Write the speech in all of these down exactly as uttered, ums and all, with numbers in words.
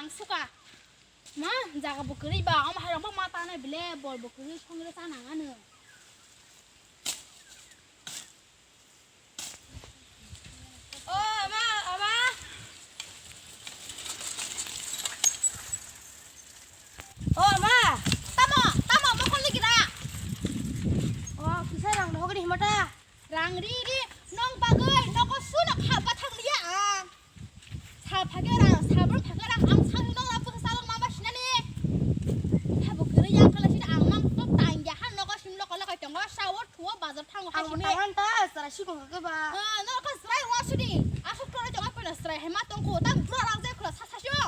Suka. Ma, jaga bo kwrwi ba, omo hai rok bo ma tanai bile, bol bo kwrwi songre cha nang ano. O ama, ama. O ama. Tamo, tamo, mokol ni kira. O, kisa rang dohok ni himata. Rang ri ri, nong bagwi, nogo suno kha bathang liya ang. Sal phage rang, sal brum phage rang, ang sal nong la pung salong mama sinani. Habo kiri yang kala sini ang mang tok tang ya han nogo sim loko loko tongo, sawo thuo bazar thango ha sini. Ang tangan ta, sara sikong kake ba. Ah, nong ka srai wa sini. Asuk tore tongo pena srai hema tongko, tang bro rang je kula sa sa sio.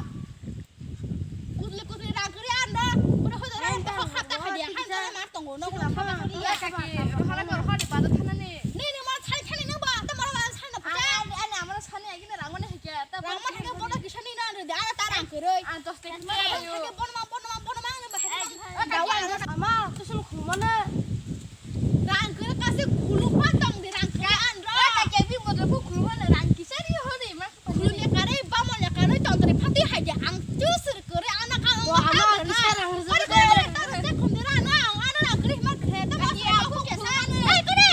Kutli kutli rang kiri anda, kuda hoda rang ta khap ta khadia, han tore mar tongo, nogo khap ta khadia. Kaki, rohana ko rohani bazar thanani. Ni ni mar thani thani nang ba, ta mar bazar thanani. Ani, ani, amaro sani agini rangmani hake, ta rangmani hake bono kisa ni na de, ara ta rang kwrwi. Ang dos taka. Bono ma, bono ma, bono ma, bono ma, bono ma. Ama, kusum khulumana. Rang kwrwi kasi khulu pa tong de rang kwrwi an ro. Ka ke bi bodo ko khulumana rang kisa ri ho de ma. Khulu le kare ba mo le kare tong de phati hai de ang chusir kwrwi ana ka. Wa ama kisa rang. Kare kare ta rang de khum de ra na ang ana rang kwrwi ma khe ta ma ko kesa. Hai kare.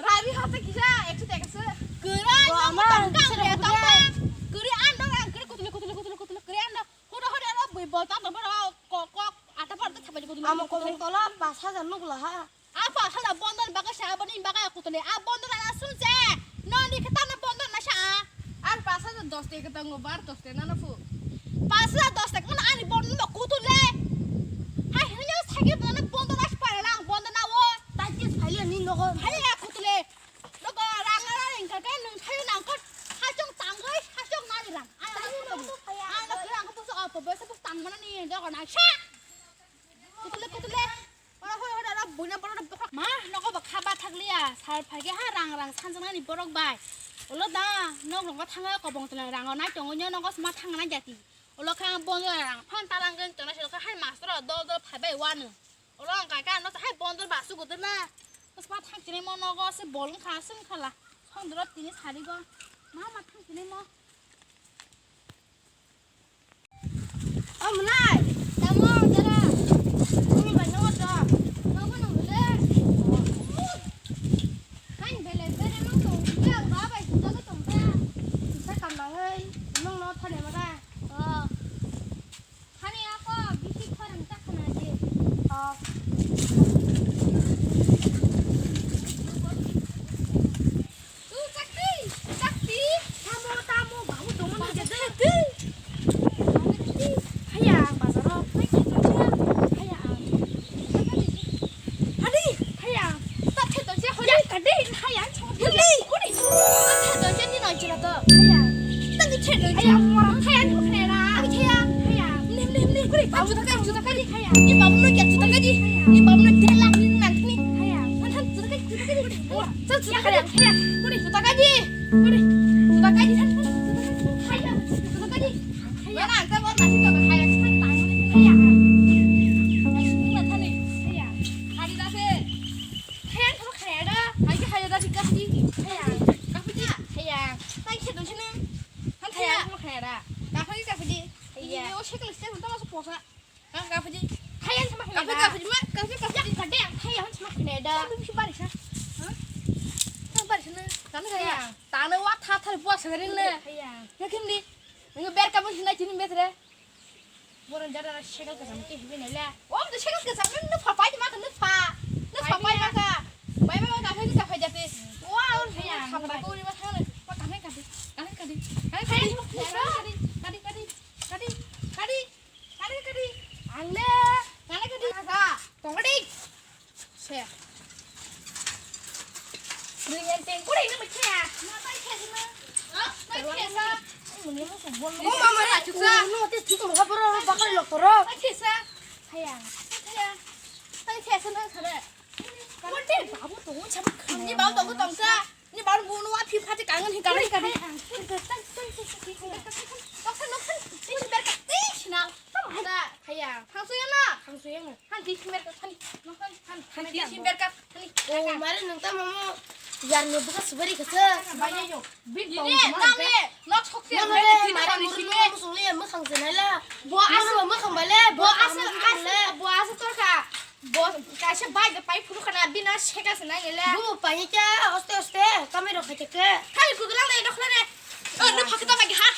Rari hata kisa ekso taka se. Kwrwi, bo no ama, tong kang kisa re, tong kisa. Kang. Kwrwi, ang dong, ang kwrwi, kutuli, kutuli, kutuli, kutuli, kwrwi, ang dong. Hudo, hudo, ano bui bol, tang, tang, boro, kok, kok, ata, par, ta, thapai, kutuli, amo kutuli, kobong kutuli. Tola pas hajar nukla ha. A pas hajar bondon baga sa, aboni baga kutuli. A bondon ana sum se. No, ni khe tana bondon na sa. Ar pas hajar dos taka tongo, bar dos taka na, na phu. Pas hajar dos taka, mana ani bondon ba kutuli. Hai, hino, sagi bondon, bondon na sa, pa, lang, bondon na o. Ta kis phai ya, ni nogo. Phai ya, kutuli. Nogo rang rang ring ka ke nung thai nang kot hachong tangoi hachong nari rang. Ai, ai, ai, ai, ai, ai, ai, ai, busu apa, busu, busu tang mana ni, nogo na sha. Kutule, kutule. Ora hoi, ora, ora, buina, ora, ora, bokha. Ma, nogo ba khaba thakliya. Sal phage ha rang rang sanjang nani borok bai. Olo da, nok rong ba thanga kobong tela rang nai tongo nyo nogo sma thanga nai jati. Olo kha bondon rang phan talang gen tona sel kha hai master dol dol phai bai wanu. Olo ang kai ka no hai bondon ba su gudu na. Bas ma thang tini mo nogo se bol kha sung khala. Song dro tini sari go. Ma ma thang tini mo. O mwnai. Tamo dara. Ni ba no do. Nogo no le. Hai bele bele no to. Ya ba bai to to to. Sa kam mangai. Nong no thane ma da. Oh. Hani ako bisi khorang ta khana je. Oh. Tu chakti, chakti. Tamo, tamo, babu tongmani jete. Haya, bazaro. Haya. Hadi, haya. Tak khe tongse hori. Ya, kadi, haya, chong. Hadi. Hori. Tak khe tongse ni nai chira to. Haya. Tak khe tongse. Haya, mora. Haya, ni khera. Haya. Haya. Nim, nim, nim. Hori, babu tak khe, tak khe. Haya. Ni babu no kya tak khe. Haya. Ni babu no der lakh ni nang ni. Haya. Han, han, tak khe, tak khe. Hori. Sa, tak khe. Haya. Hori, tak khe. Hori. Tak khe, han, han. Haya. Tak khe. Haya. Mana ang tak khe, tak khe. Haya. Haya. Haya. Haya. Haya. Haya. Haya da, haya da, di kapdi. Haya. Kapdi. Haya. Tai khe dong sini. Han haya, haya da. Kapdi, kapdi. Haya. Ini o sekali sekali tama so posa. Kan kapdi. Haya sama haya. Kapdi, kapdi, ma, kapdi, kapdi. Ya, kapdi, haya, han sama haya da. Kamu bisa baris, ha? Hah? Kamu baris na. Kamu haya. Tana wa tha tha buat segarin le. Haya. Ya kimdi. Nang ber kamu sini sini metre. Borok jara cycle kwcham khe hibi naile. O, cycle kwcham, nung, nung pha pai ma kha, nung pha. Nung pha pai ma kha. Pai ma kha, phai kha, phai jati. Wa, o, haya, pha pai ko ri ma thang le. Wa, kha, kha, kha, kha, kha, kha, kha, kha, kha, kha, kha, kha, kha, kha, kha, kha, kha, kha. Ang le, kha, kha, kha. Tong kha di. Se. Ring yang teng, kore ini macam ya. Nggak tahu saya sana. Hah? Saya sana. Ini musuh bol. Oh, mama, ya, juga. Ini nanti juga mau apa, orang bakal lo, toro. Saya sana. Sayang. Saya. Saya sana, sana. Kau deh, babu tuh, siapa? Ini babu tuh, tuh, sa. Ni baru bunuh api pati kangen hi kangen kadi. Noksan noksan. Ini berkat. Ih, sina. Tama ada. Haya. Hangsu ya na. Hangsu ya na. Han di mer ka sani. Noksan han. Han di mer ka sani. Oh, mari nang tama mo. Yarni buka subari kasa. Bini, nang le, nok sok se, mano le, mara murni mo musung le, mukhang se nai la. Bo asu, mukhang bale, bo asu, bo asu torka. Bo kaisa bai de pai phuru khana bina seka se nai le. Bu pai kya, oste oste, kamai rok khaite ke. Khali kudulang de dokhna de. O, no phakta magi ha.